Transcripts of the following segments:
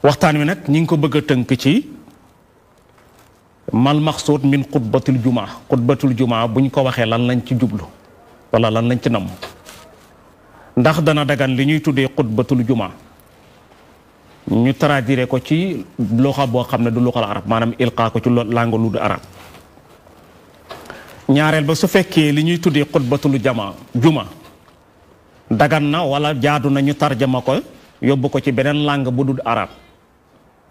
waxtaan wi nag ñi ngi ko bëgg a tënk ci mal maxsuud min xutbatul jumaa. xutbatul jumaa buñ ko waxee lan lañ ci jublu wala lan lañ ci namm, ndax dana dagan li ñuy tuddee xutbatul jumaa ñu traduire ko ci loxa boo xam ne du loxal arab, maanaam ilqaa ko ci langue lu du arab. ñaareel ba su fekkee li ñuy tuddee xutbatul juma dagan na wala jaadu na ñu tarjama ko yóbbu ko ci beneen langue bu dul arab,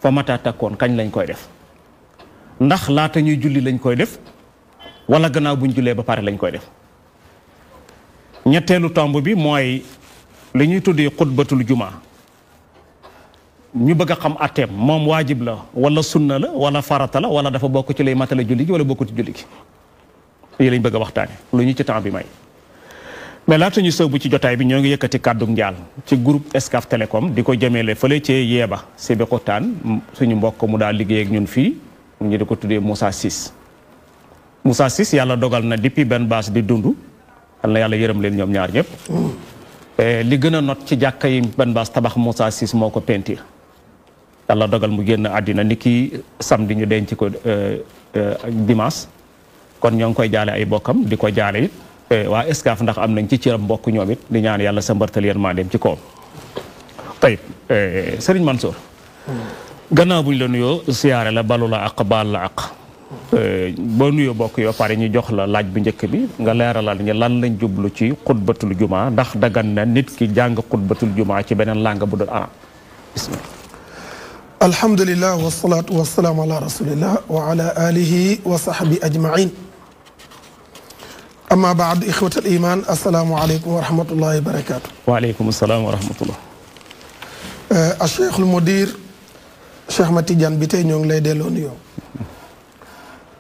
fa mata takkoon kañ lañ koy def? ndax laata ñuy julli lañ koy def wala gannaaw buñ jullee ba pare lañ koy def? ñetteelu tomb bi mooy li ñuy tuddee xutbatul juma ñu bëgg a xam atteem, moom waajib la wala sunna la wala farata la wala dafa bokk ci lay matale julli gi wala bokku ci julli gi. yi lañ bëgg a waxtaane lu ñu ci temps bi may. mais laata ñu sëw bu ci jotaay bi ñoo ngi yëkkati kàddu njaal ci groupe Excaf Télécom di ko jëmeele fële cee Yeeba Sébikotane suñu mbokk mu daal liggéey ak ñun fii ñu di ko tuddee Moussa Ciss. Moussa Ciss yàlla dogal na depuis benn base di dund, yal na yàlla yërëm leen ñoom ñaar ñëpp. li gën a not ci jàkka yi benn base tabax Moussa Ciss moo ko peinture. yàlla dogal mu génn àddina ni ki samedi ñu denc ko dimanche. kon ñoo ngi koy jaale ay bokkam di ko jaale it waa Excaf ndax am nañ ci cëram mbokk ñoom it di ñaan yàlla sa mbartal yéen maa dem ci kawam. tey Serigne Mansour. gannaaw buñ la nuyoo siyaare la balu la ak baal la ak boo nuyoo bokk yoo pare ñu jox la laaj bu njëkk bi nga leeralal ñu lan lañ jublu ci xutbatul jumaa, ndax dagan na nit ki jàng xutbatul jumaa ci beneen langue bu dul arab. bismillah. alhamdulillah wasalaatu wasalaamu ala rasulillah wa ala alihi wa sahbi ajmain. amma baad ixwat al iman assalaamu aleykum wa rahmatullahi wa barakatuh. waaleykum salaam wa rahmatullah. a cheikh al mudir Cheikh Ahmed Tidiane bi tey ñoo ngi lay delloo nuyoo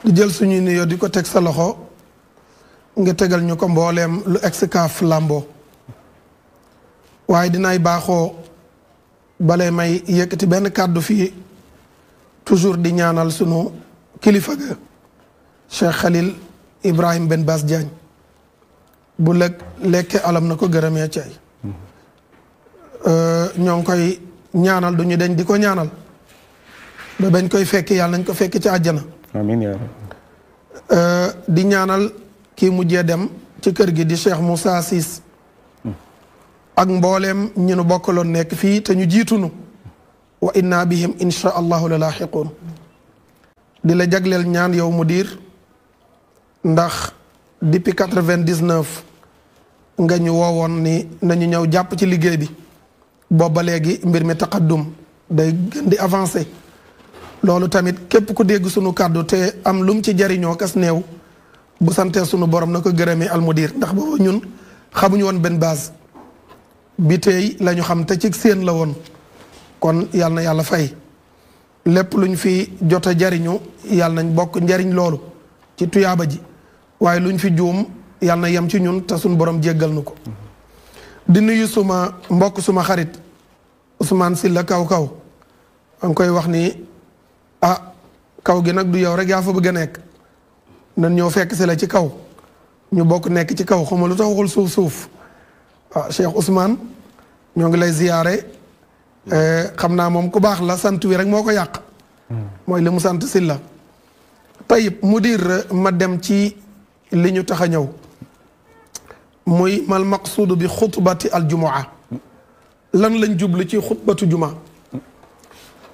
di jël suñuy nuyoo di ko teg sa loxo nga tegal ñu ko mbooleem lu Excaf lambo waaye dinaay baaxoo balay may yëkkati benn kàddu fii toujours di ñaanal sunu kilifa ga Cheikh Khalil Ibrahim Ben Bass Diagne bu lekkee alam na ko gërëmee cay ñoo ngi koy ñaanal duñu deñ di ko ñaanal ba bañ koy fekk yàlla nañ ko fekk ci àjjana. amiin yaa rabbi. di ñaanal kii mujjee dem ci kër gi di Cheikh Moussa Ciss ak mbooleem ñu nu bokkaloon nekk fii te ñu jiitunu wa inna bihim insha allahu la laaxiquun. di la jagleel ñaan yow mudir ndax depuis 99 nga ñu woowoon ni nañu ñëw jàpp ci liggéey bi booba léegi mbir mi taqaddum day gën di avancé. loolu tamit képp ku dégg sunu kàddu te am lum ci jariñoo kas néew bu santee sunu borom na ko gërëmee almudir ndax boobu ñun xamuñu woon benn base bi tey la ñu xam te ci seen la woon kon yàlla na yàlla fay lépp luñ fi jot a jariñu yàlla nañ bokk njariñ loolu ci tuyaaba ji waaye luñ fi juum yàlla na yem ci ñun te sunu borom jéggal nu ko. di nuyu suma mbokk suma xarit Ousmane Sylla kaw kaw a ngi koy wax ni ah kaw gi nag du yow rek yaa fa bëgg a nekk nan ñoo fekk si la ci kaw ñu bokk nekk ci kaw xawma lu tax waxul suuf suuf waaw Cheikh Ousmane ñoo ngi lay ziyaare xam naa moom ku baax la sant wi rek moo ko yàq mooy li mu sant Sylla. tayib mudir ma dem ci li ñu tax a ñëw muy mal maqsuudu bi xutbati al jumaa lan lañ jublu ci xutbatu jumaa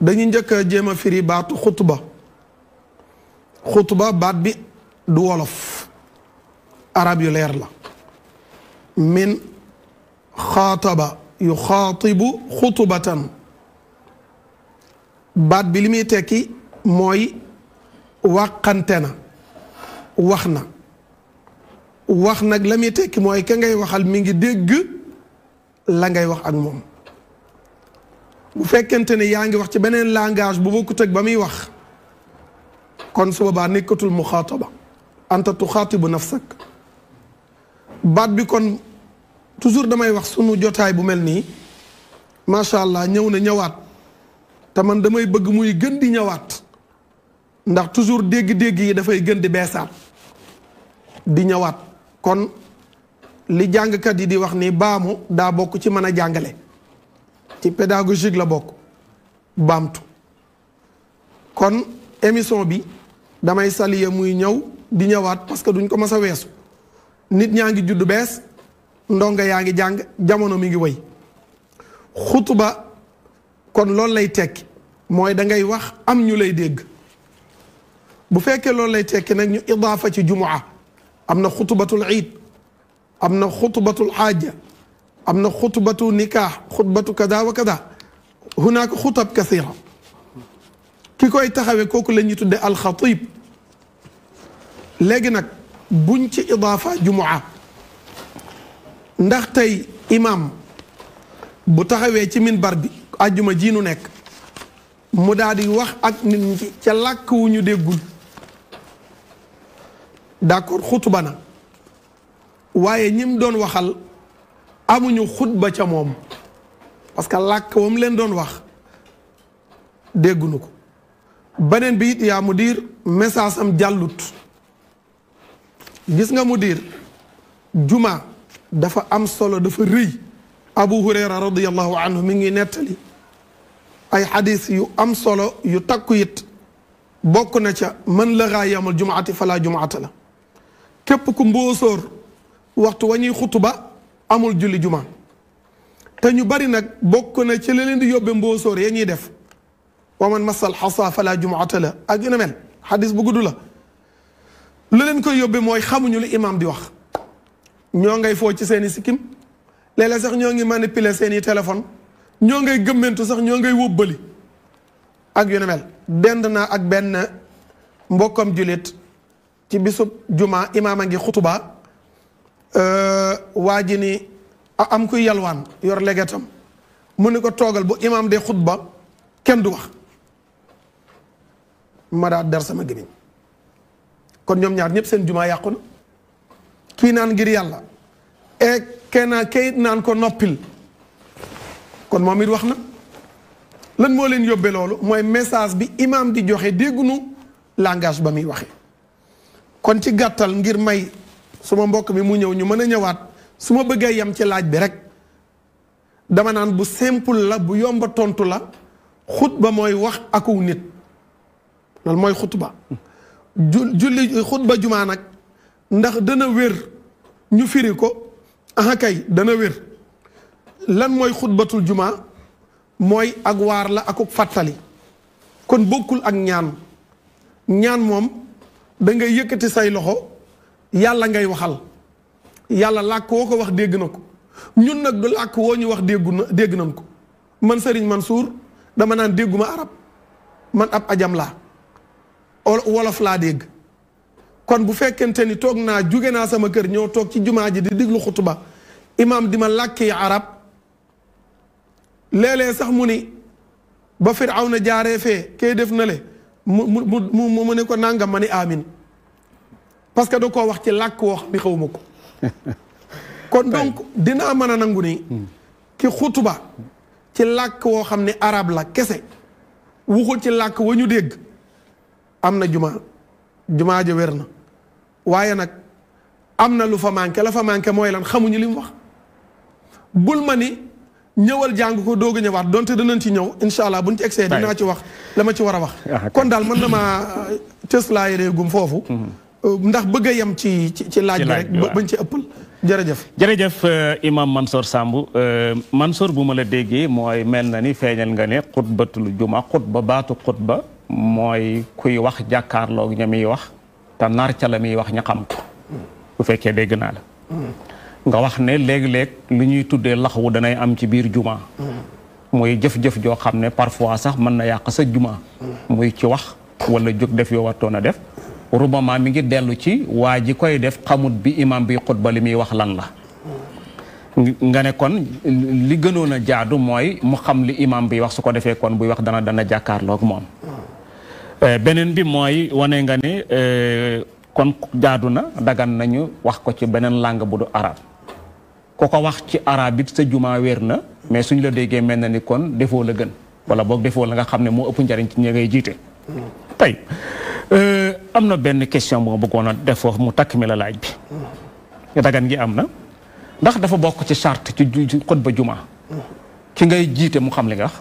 dañuy njëkk a jéem a firi baatu xutba baat bi du wolof arab yu leer la min xaataba yu xaatibu xutbatan baat bi li muy tekki mooy wàqante na wax na wax nag la muy tekki mooy ka ngay waxal mi ngi dégg la ngay wax ak moom bu fekkente ne yaa ngi wax ci beneen langage bu bokkut ak ba muy wax kon su boobaa nekkatul muxaataba anta tuxaatibu nafsak baat bi kon toujours damay wax sunu jotaay bu mel nii macha allah ñëw na ñëwaat te man damay bëgg muy gën di ñëwaat ndax toujours dégg-dégg yi dafay gën di beesaat di ñëwaat kon li jàngkat yi di wax ni baamu daa bokk ci mën a jàngale ci pédagogique la bokk baamtu kon émission bi damay saluer muy ñëw di ñëwaat parce que duñ ko mas a weesu nit ñaa ngi judd bees ndonga yaa ngi jàng jamono mi ngi wëy xutuba kon loolu lay tekki mooy da ngay wax am ñu lay dégg bu fekkee loolu lay tekki nag ñu idaafa ci jumaa am na xutubatul iid am na xutubatul xaaja am na xutbatu nikaax xutbatu kada wa kada hunaaka xutab kathira ki koy taxawee kooku la ñuy tudde alxatib léegi nag buñ ci idaafa jumaa ndax tey imam bu taxawee ci minbar bi àjjuma ji nu nekk mu daal di wax ak nit ñi ca làkk wu ñu déggul d'accord xutba na waaye ñim doon waxal amuñu xutba ca moom parce que làkk wam leen doon wax dégguñu ko beneen bi it yaa mudir message am jàllut gis nga mudir juma dafa am solo dafa rëy Abu Hurayra radiyallahu anhu mi ngi nettali ay xadis yu am solo yu takku it bokk na ca man lagaa yamal jumaati fala jumaata la képp ku mbóosóor waxtu wa ñuy xutuba amul julli juma te ñu bari nag bokk na ci la leen di yóbbe mbóosóor ya ñuy def wa man masal xasa fala jumaata la ak yu ne mel xadis bu gudd la lu leen koy yóbbe mooy xamuñu lu imam di wax ñoo ngay foo ci seeni sikkim léeg-léeg sax ñoo ngi manipuler seeni téléphone ñoo ngay gëmmentu sax ñoo ngay wóbbali ak yu ne mel dend naa ak benn mbokkam julit ci bisub juma imaam a ngi xutuba waa ji ni am kuy yalwaan yor legetam mu ni ko toogal bu imaam de xutba kenn du wax ma daa dar sama gémmiñ kon ñoom ñaar ñëpp seen juma yàqu na kii naan ngir yàlla e kenn kayit naan ko noppil kon moom it wax na lan moo leen yóbbee loolu mooy message bi imam di joxe déggunu langage ba muy waxee kon ci gàttal ngir may suma mbokk mi mu ñëw ñu mën a ñëwaat su ma bëggee yem ci laaj bi rek dama naan bu simple la bu yomba tontu la xutba mooy wax aku nit loolu mooy xutba julli xutba jumaa nag ndax dana wér ñu firi ko aha kay dana wér lan mooy xutbatul jumaa mooy ak waar la akuk fàttali kon bokkul ak ñaan ñaan moom da ngay yëkkati say loxo yàlla ngay waxal yàlla làkk woo ko wax dégg na ko ñun nag du làkk woo ñu wax dégg nañ ko man Serigne Mansour dama naan dégguma arab man ab ajam laa wolof laa dégg kon bu fekkente ni toog naa jóge naa sama kër ñëw toog ci jumaa ji di diglu xutuba imam di ma làkki arab léeg-léeg sax mu ni ba Firawna jaaree fee kay def na le mu ne ko nangam ma ni amin parce que da koo wax ci làkk woo xam ni xawma ko kon donc dinaa mën a nangu ni ki xutuba ci làkk woo xam ne arab la kese waxul ci làkk wa ñu dégg am na jumaa ja wér na waaye nag am na lu fa manqué la fa manqué mooy lan xamuñu li mu wax bul ma ni ñëwal jàng ko doog a ñëwaat donte danañ ci ñëw incha allah buñ ci egsee dinaa ci wax la ma ci war a wax kon daal mën na maa cëslaay réegum foofu ndax bëgg a yem ci laaj bi rek bañ ci ëppal jërëjëf imam Mansour Samb Mansour bu ma la déggee mooy mel na ni feeñal nga ne xutbatul juma xutba baatu xutba mooy kuy wax jàkkaarloog ña muy wax te nar ca la muy wax ña xam ko bu fekkee dégg naa la nga wax ne léeg-léeg lu ñuy tuddee laxwu danay am ci biir juma muy jëf-jëf joo xam ne parfois sax mën na yàq sa juma muy ci wax wala jóg def yoo wartoon a def rubama mi ngi dellu ci waa ji koy def xamut bi imam bi xutba li muy wax lan la nga ne kon li gënoon a jaadu mooy mu xam li imam bi wax su ko defee kon buy wax dana jàkkaarloog moom beneen bi mooy wane nga ne kon jaadu na dagan nañu wax ko ci beneen langue bu du arab ko ko wax ci arab it sa juma wér na mais suñ la déggee mel na ni kon defoo la gën wala boog defoo la nga xam ne moo ëpp njariñ ci ñi ngay jiite tey am na benn question bu ma bëggoon a def foofu mu takk mi la laaj bi dagan gi am na ndax dafa bokk ci charte ci xutba juma ki ngay jiite mu xam li nga wax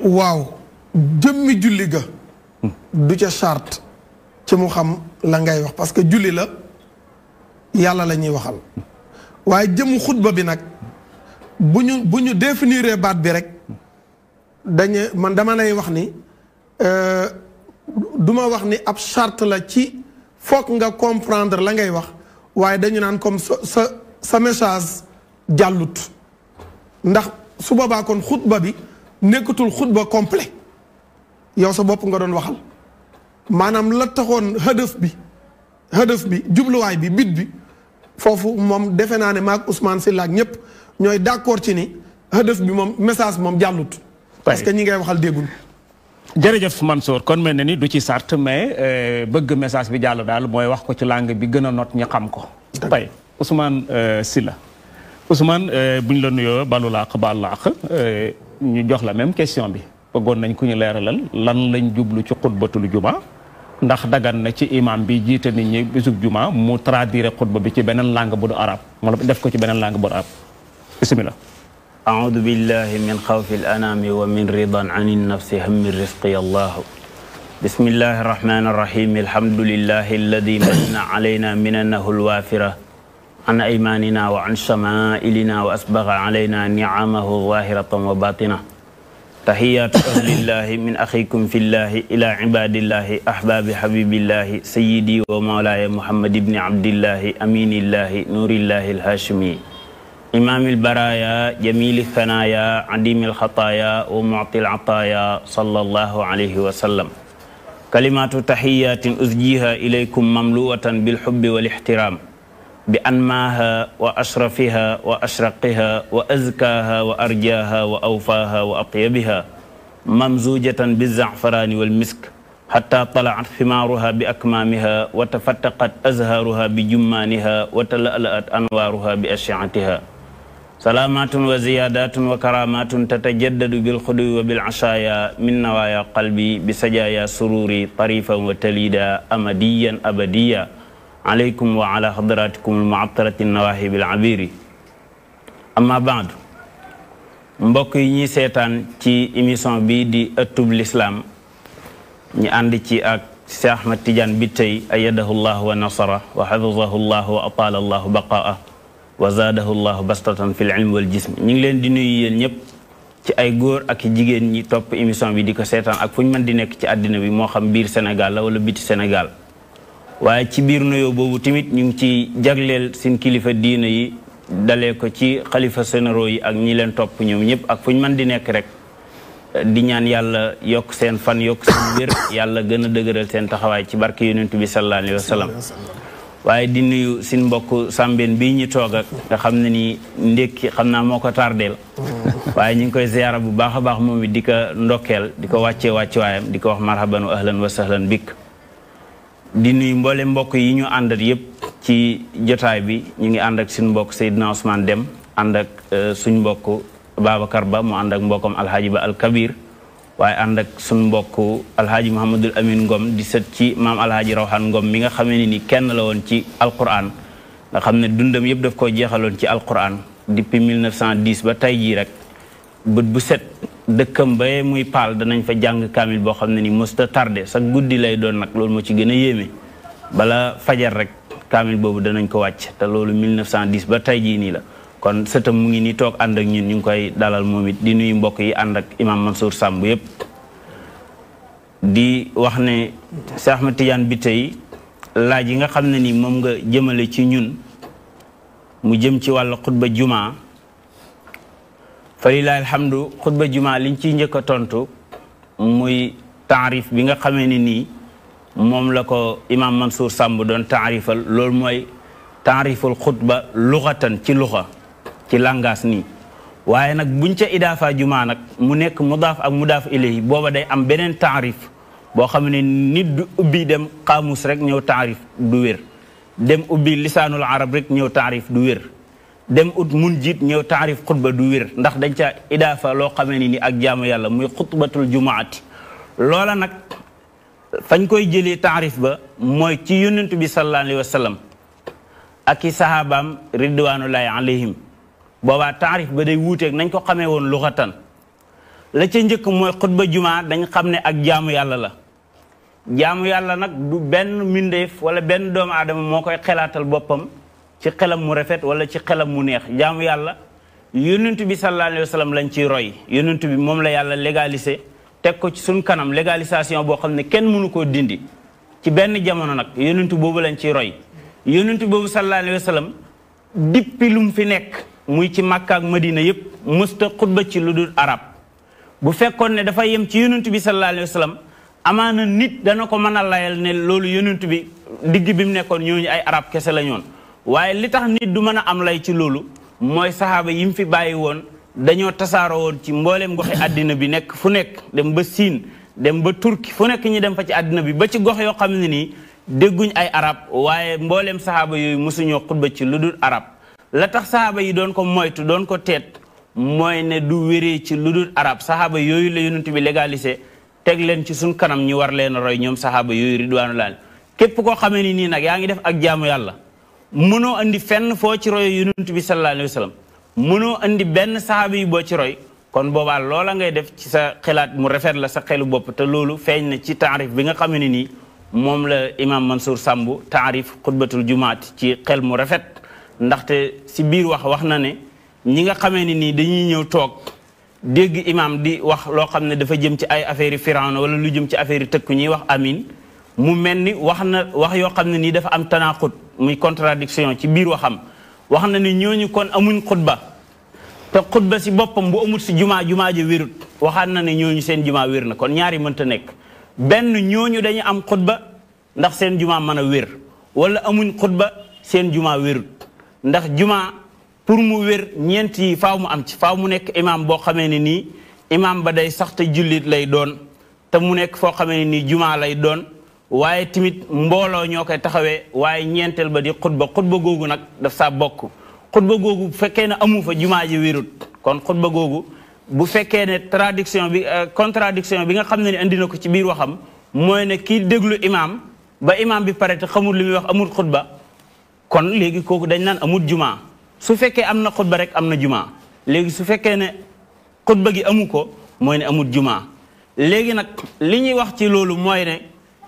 waaw jëmmi julli ga du ca charte ci mu xam la ngay wax parce que julli la yàlla la ñuy waxal waaye jëmu xutba bi nag bu ñu définiree baat bi rek man dama lay wax ni duma wax ni ab charte la ci foog nga comprendre la ngay wax waaye dañu naan comme sa message jàllut ndax su boobaa kon xutba bi nekkatul xutba complet yow sa bopp nga doon waxal maanaam la taxoon hadaf bi jubluwaay bi bit bi foofu moom defe naa ne maag Ousmane Sylla ak ñëpp ñooy d'accord ci ni hadaf bi moom message moom jàllut parce que ñi ngay waxal déggul jërëjëf Mansour kon mel na ni du ci sart mais bëgg message bi jàll daal mooy wax ko ci langue bi gën a not ñi xam ko tey Ousmane Sylla Ousmane bu ñu la nuyoo balu laaq baal laaq ñu jox la même question bi bëggoon nañ ku ñu leeralal lan lañ jublu ci xutbatul juma ndax dagan na ci imam bi jiite nit ñi bisub juma mu traduire xutba bi ci beneen langue bu du arab wala def ko ci beneen langue bu du arab bismillah أعوذ بالله من خوف الأنام ومن رضا عن النفس هم الرزق الله بسم الله الرحمن الرحيم الحمد لله الذي من علينا مننه الوافرة عن أيماننا وعن شمائلنا وأسبغ علينا نعمه ظاهرة وباطنة تحيات أهل الله من أخيكم في الله إلى عباد الله أحباب حبيب الله سيدي ومولاي محمد بن عبد الله أمين الله نور الله الهاشمي إمام البرايا جميل الثنايا عديم الخطايا ومعطي العطايا صلى الله عليه وسلم كلمات تحيات أزجيها إليكم مملوءة بالحب والاحترام بأنماها وأشرفها وأشرقها وأزكاها وأرجاها وأوفاها وأطيبها ممزوجة بالزعفران والمسك حتى طلعت ثمارها بأكمامها وتفتقت أزهارها بجمانها وتلألأت أنوارها بأشعتها سلامات وزيادات وكرامات تتجدد بالخدو وبالعشايا من نوايا قلبي بسجايا سروري طريفا وتليدا أمديا أبديا عليكم وعلى حضراتكم المعطرة النواهي بالعبير أما بعد mbokk yi ñi seetaan ci émission bi di ëttub l'islam ñi ànd ci ak Cheikh Ahmed Tidiane bi tey ayadahu llah wa nasara wa hafizahu llah wa atala allahu baqaa wa zaadahu llahu bastatan fil ilm wal jism ñu ngi leen di nuyu yéen ñëpp ci ay góor ak jigéen ñi topp émission bi di ko seetaan ak fu ñu mën di nekk ci àddina bi moo xam biir Sénégal la wala biti Sénégal waaye ci biir nuyoo boobu tamit ñu ngi ci jagleel seen kilifa diina yi dalee ko ci xalifa sénéro yi ak ñi leen topp ñoom ñëpp ak fu ñu mën di nekk rek di ñaan yàlla yokk seen fan yokk seen wér yàlla gën a dëgëral seen taxawaay ci barke yonent bi sallallahu alayhi wa sallam waaye di nuyu sin mbokk sàmbeen bii ñu toog ak nga xam ne ni ndékki xam naa moo ko tardeel waaye ñu ngi koy ziyaara bu baax a baax moom it di ko ndokkeel di ko wàccee waayam di ko wax marhaban wa ahlan wa sahlan bik di nuyu mboole mbokk yi ñu àndat yëpp ci jotaay bi ñu ngi ànd ak suñu mbokk Seydina Ousmane Dem ànd ak suñ mbokk Babacar Ba mu ànd ak mbokkam alhaaji Ba al Kabir waaye ànd ak suñ mbokk alhaaji Mouhamadul Amin Ngom di sët ci maam alhaaji Rawhan Ngom mi nga xamee ni kenn la woon ci alquran nga xam ne dundam yëpp daf koo jeexaloon ci alquran depuis 1910 ba tey jii rek bët bu set dëkkam ba muy paal danañ fa jàng kaamil boo xam ne ni mësta tardé sa guddi lay doon nag loolu moo ci gën a yéeme bala fajar rek kaamil boobu danañ ko wàcc te loolu 1910 ba tey jii nii la kon sëtam mu ngi nii toog ànd ak ñun ñu ngi koy dalal moom it di nuyu mbokk yi ànd ak imam Mansour Samb yëpp di wax ne Cheikh Ahmed Tidiane bi tey laaj yi nga xam ne ni moom nga jëmale ci ñun mu jëm ci wàllu xutba jumaa fa lillahi alhamdu xutba jumaa liñ ciy njëkk a tontu muy taarif bi nga xamee ni nii moom la ko imam Mansour Samb doon taarifal loolu mooy taariful xutba luxatan ci luxa ci langaas nii waaye nag buñ ca idaafa jumaa nag mu nekk mudaaf ak mudaaf ilayhi booba day am beneen taarif boo xam ne nit du ubbi dem xaamus rek ñëw taarif du wér dem ubbi lisaanul arab rek ñëw taarif du wér dem ut mun jiit ñëw taarif xutba du wér ndax dañ ca idaafa loo xamee ni ak jaamu yàlla muy xutbatul jumaati loola nag fañ koy jëlee taarif ba mooy ci yonentu bi sallallahu alayhi wa sallam ak i sahabaam ridwanullahi alayhim boobaa taarif ba day wuuteeg nañ ko xamee woon luxatan la ca njëkk mooy xutba jumaa dañ xam ne ak jaamu yàlla la jaamu yàlla nag du benn mbindeef wala benn doomu aadama moo koy xelaatal boppam ci xelam mu rafet wala ci xelam mu neex jaamu yàlla yonent bi sallallahu alayhi wa sallam lañ ciy roy yonent bi moom la yàlla légalisé teg ko ci suñ kanam légalisation boo xam ne kenn mënu koo dindi ci benn jamono nag yonent boobu lañ ciy roy yonent boobu sallallahu alayhi wa sallam dippi lu mu fi nekk muy ci Makka ak Madina yëpp mësta xutba ci lu dul arab bu fekkoon ne dafa yem ci yonent bi sallallahu alayhi wa sallam amaana nit dana ko mën a layal ne loolu yonent bi digg bi mu nekkoon ñooñu ay arab kese la ñoon waaye li tax nit du mën a am lay ci loolu mooy saxaaba yi mu fi bàyyi woon dañoo tasaaroo woon ci mbooleem goxi àddina bi nekk fu nekk dem ba Siin dem ba Turki fu nekk ñi dem fa ci àddina bi ba ci gox yoo xam ne nii dégguñ ay arab waaye mbooleem saxaaba yooyu mosuñoo xutba ci lu dul arab la tax saxaaba yi doon ko moytu doon ko teet mooy ne du wéree ci lu dul arab saxaaba yooyu la yonent bi légalisé teg leen ci suñ kanam ñu war leen a roy ñoom saxaaba yooyu ridwaanu laal képp koo xamee ni nii nag yaa ngi def ak jaamu yàlla mënoo andi fenn foo ci roy yonent bi sallallahu alayhi wa sallam mënoo andi benn saxaaba yi boo ci roy kon boobaa loola ngay def ci sa xelaat mu rafet la sa xelu bopp te loolu feeñ na ci taarif bi nga xamee ne nii moom la imam Mansour Samb taarif xutbatul jumaat ci xel mu rafet ndaxte si biir wax na ne ñi nga xamee ne nii dañuy ñëw toog dégg imam di wax loo xam ne dafa jëm ci ay affaire yi firawna wala lu jëm ci affaire yi tëkku ñuy wax amin mu mel ni wax na wax yoo xam ne nii dafa am tanaqut muy contradiction ci biir waxam wax na ne ñooñu kon amuñ xutba te xutba si boppam bu amut si jumaa ji wérut waxaat na ne ñooñu seen jumaa wér na kon ñaari mënta nekk benn ñooñu dañu am xutba ndax seen jumaa mën a wér wala amuñ xutba seen jumaa wérut ndax jumaa pour mu wér ñeent yi faaw mu am ci faaw mu nekk imam boo xamee ne nii imam ba day sax te jullit lay doon te mu nekk foo xamee ne nii jumaa lay doon waaye tamit mbooloo ñoo koy taxawee waaye ñeenteel ba di xutba googu nag daf saa bokk xutba googu bu fekkee ne amu fa jumaa ji wérut kon xutba googu bu fekkee ne contradiction bi nga xam ne andi na ko ci biir waxam mooy ne kii déglu imam ba imam bi pare te xamul li muy wax amul xutba kon léegi kooku dañ naan amul jumaa su fekkee am na xutba rek am na jumaa léegi su fekkee ne xutba gi amu ko mooy ne amul jumaa léegi nag li ñuy wax ci loolu mooy ne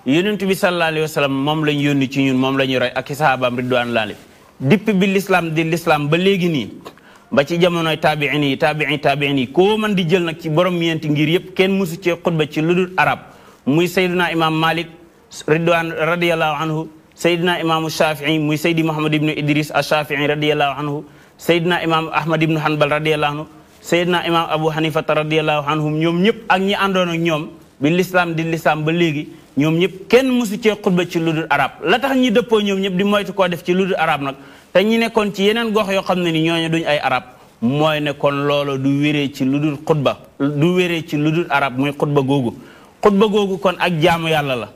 yonent bi sallallahu alayhi wa sallam moom lañ yónni ci ñun moom la ñuy roy ak i sahabaam ridwaan laali dipp bi l'islam di l'islam ba léegi nii ba ci jamonoy taabiin yi koo man di jël nag ci borom ñeenti ngir yëpp kenn musu cee xutba ci lu dul arab muy sayduna imam malik ridwaan radiallahu anhu saydina imaamu shafii muy saydi muhammad ibnu idris ashafii radiallahu anhu saydina imam ahmad ibnu hanbal radiallahu anhu saydina imam abu hanifata radiallahu anhum ñoom ñëpp ak ñi àndoon ak ñoom bi l'islam di l'islam ba léegi ñoom ñëpp kenn musu cee xutba ci lu dul arab la tax ñi dëppoo ñoom ñëpp di moytu koo def ci lu dul arab nag te ñi nekkoon ci yeneen gox yoo xam ne ni ñooñu duñ ay arab mooy ne kon loolu du wéree ci lu dul xutba du wéree ci lu dul arab muy xutba googu kon ak jaamu yàlla la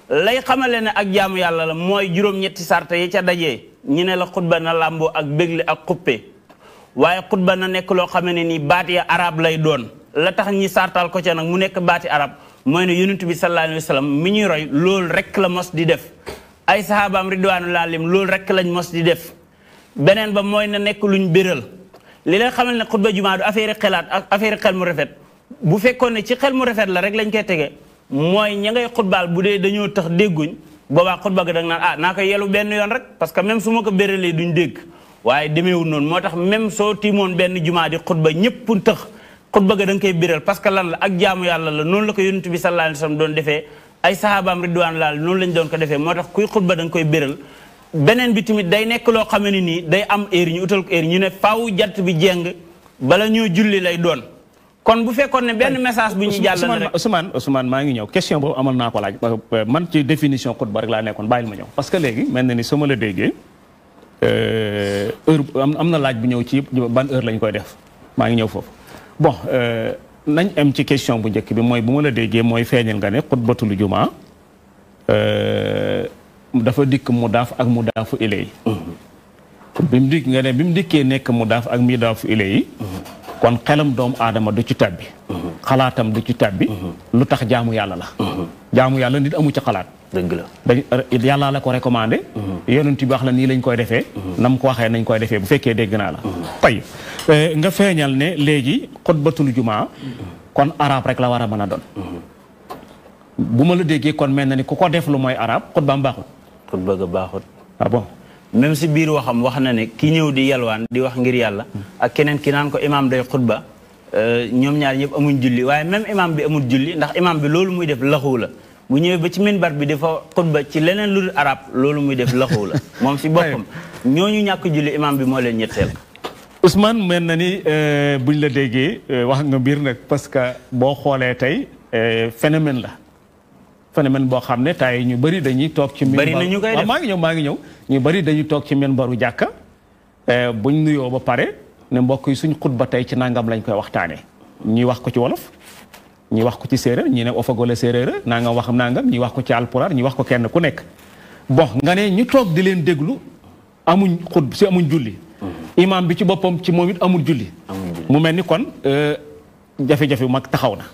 lay xamale ne ak jaamu yàlla la mooy juróom-ñetti sarta yi ca dajee ñu ne la xutba na làmboo ak bégle ak xuppe waaye xutba na nekk loo xam ne nii baat ya arab lay doon la tax ñi sartal ko ca nag mu nekk baati arab mooy ne yonent bi sallallahu alayhi wa sallam mi ñuy roy loolu rek la mos di def ay sahabaam ridwanullahi alayhim loolu rek lañ mos di def beneen ba mooy na nekk luñ béral li leen xamal ne xutba jumaa du affaire xelaat ak affaire xel mu rafet bu fekkoon ne ci xel mu rafet la rek lañ koy tege mooy ña ngay xutbaal bu dee dañoo tax dégguñ boobaa xutba ga da nga naan naa ko yelu benn yoon rek parce que même su ma ko béralee duñ dégg waaye demeewul noonu moo tax même soo tiimoon benn jumaa di xutba ñëpp tëx xutba ga da nga koy béral parce que lan la ak jaamu yàlla la noonu la ko yonent bi sallallahu alayhi wasallam doon defee ay sahabaam ridwaan laal noonu lañ doon ko defee moo tax kuy xutba da nga koy béral beneen bi tamit day nekk loo xam ne nii day am heure ñu utal ko heure ñu ne faaw jant bi jeng bala ñoo julli lay doon kon bu fekkoon ne benn message bu ñuy jàllale rek Ousmane maa ngi ñëw question boobu amal naa ko laaj man ci définition xutba rek laa nekkoon bàyyil ma ñëw parce que léegi mel na ni su ma la déggee heure am na laaj bu ñëw ci ban heure lañ koy def maa ngi ñëw foofu bon nañ am ci question bu njëkk bi mooy bu ma la déggee mooy feeñal nga ne xutbatul jumaa dafa dikk mudaaf ak mudaafu ilay bi mu dikk nga ne bi mu dikkee nekk mudaaf ak mudaafu ilay kon xelam doomu aadama du ci tabbi xalaatam du ci tabbi lu tax jaamu yàlla la jaamu yàlla nit amu ci xalaat dëgg la yàlla la ko recommandé yonent bi wax la nii lañ koy defee nam ko waxee nañ koy defee bu fekkee dégg naa la tey nga feeñal ne léegi xutbatul jumaa kon arab rek la war a mën a doon bu ma la déggee kon mel na ni ku ko def lu mooy arab xutbaam baaxut xutba ga baaxut ah bon même si biir waxam wax na ne ki ñëw di yalwaan di wax ngir yàlla ak keneen ki naan ko imaam day xutba ñoom ñaar ñëpp amuñ julli waaye même imaam bi amul julli ndax imaam bi loolu muy def laxuw la bu ñëwee ba ci minbar bi dafa xutba ci leneen lu dul arab loolu muy def laxuw la moom si boppam ñooñu ñàkk julli imaam bi moo leen ñetteel Ousmane mel na ni buñ la déggee wax nga mbir nag parce que boo xoolee tey phénomène la phénomène boo xam ne tay ñu bëri dañuy toog ci bari na ñu koy def maa ngi ñëw ñu bëri dañuy toog ci minbaru jàkka buñ nuyoo ba pare ne mbokk yi suñ xutba tey ci nangam lañ koy waxtaanee ñi wax ko ci wolof ñi wax ko ci séeréer ñi ne ofagole séeréer nangam wax nangam ñi wax ko ci alpulaar ñi wax ko kenn ku nekk bon nga ne ñu toog di leen déglu amuñ amuñ julli imam bi ci boppam ci moom it amul julli mu mel ni kon jafe-jafe bu mag taxaw na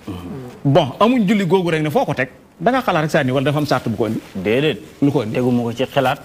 bon amuñ julli googu rek ne foo ko teg da nga xalaat rek saa ni wala dafa am sart bu ko indi déedéet lu ko indi teguma ko ci xalaat